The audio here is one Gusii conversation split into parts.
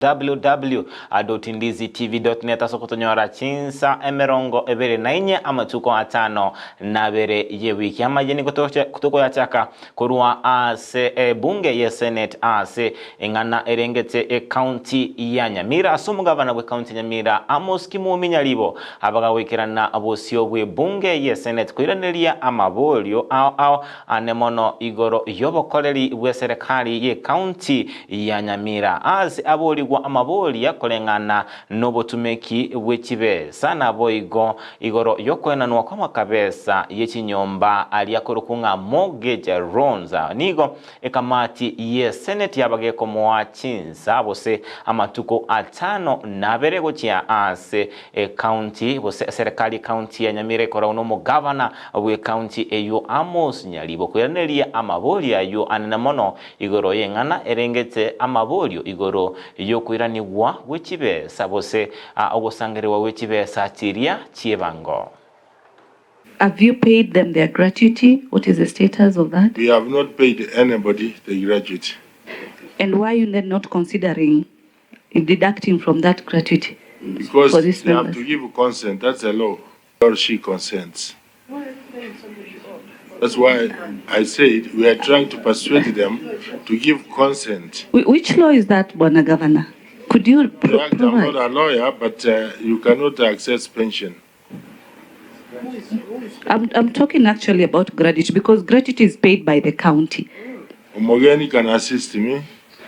www.ndizitv.net ase okotonyora chinsa 24 amatuko atano na abere y'ewiki. Amaye nigo tokoyachaka korwa ase ebunge ye Senate ase eng'ana erengete ecounty ya Nyamira ase omogabana bw'ecounty ya Nyamira Amos Kimumi Nyaribo abagagoikerana bosio bw'ebunge ye Senate koiraneria amaborio ao ao ane mono igoro y'obokoreri bw'eserekari y'ecounty ya Nyamira ase aborigwa amaboria koreng'ana nobotumeki bwe chibesa naboigo igoro y'okoenanwa kw'amakabesa ye chinyomba aria korokwa ng'a mortgage loans. Nigo ekamati ye Senate yaba gekomoa chinsa gose amatuko atano na abere gochia ase Ecounty gose eserekari y'ecounty ya Nyamira ekoragwa nomogavana bw'ecounty eyio Amos Nyaribo koiraneria amaborio ayio anene mono igoro y'eng'ana erengete amaborio igoro y'okoiranigwa gwe chibesa gose ogosangererigwa gwe chibesa chiria chi'ebango. Have you paid them their gratuity? What is the status of that? We have not paid anybody the gratuity. And why are you then not considering deducting from that gratuity Because for these they have members? to give consent, that's a law, or she consents. That's why I said we are trying to persuade them to give consent. Which law is that, Bwana Governor? Could you In fact, I'm provide? not a lawyer, but you cannot access pension. I'm talking actually about gratuity because gratuity is paid by the county. Omogeni can assist me.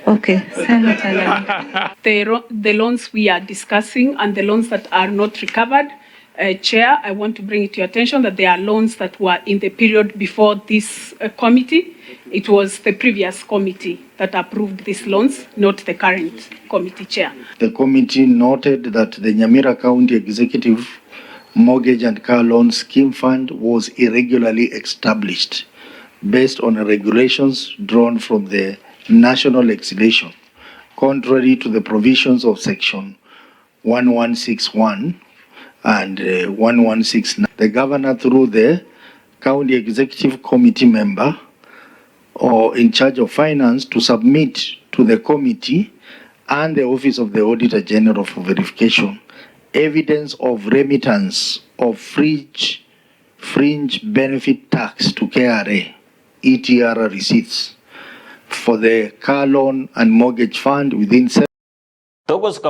Okay, Senator Lali. The loans we are discussing and the loans that are not recovered, Chair, I want to bring it to your attention that there are loans that were in the period before this committee. It was the previous committee that approved these loans, not the current committee, Chair. The committee noted that the Nyamira County Executive Mortgage and Car Loan Scheme Fund was irregularly established based on regulations drawn from the national legislation, contrary to the provisions of Section 1161 and 1169. The governor, through the County Executive Committee member or in charge of finance, to submit to the committee and the Office of the Auditor General for verification evidence of remittance of fringe benefit tax to KRA ETR receipts for the car loan and mortgage fund within Togosuka.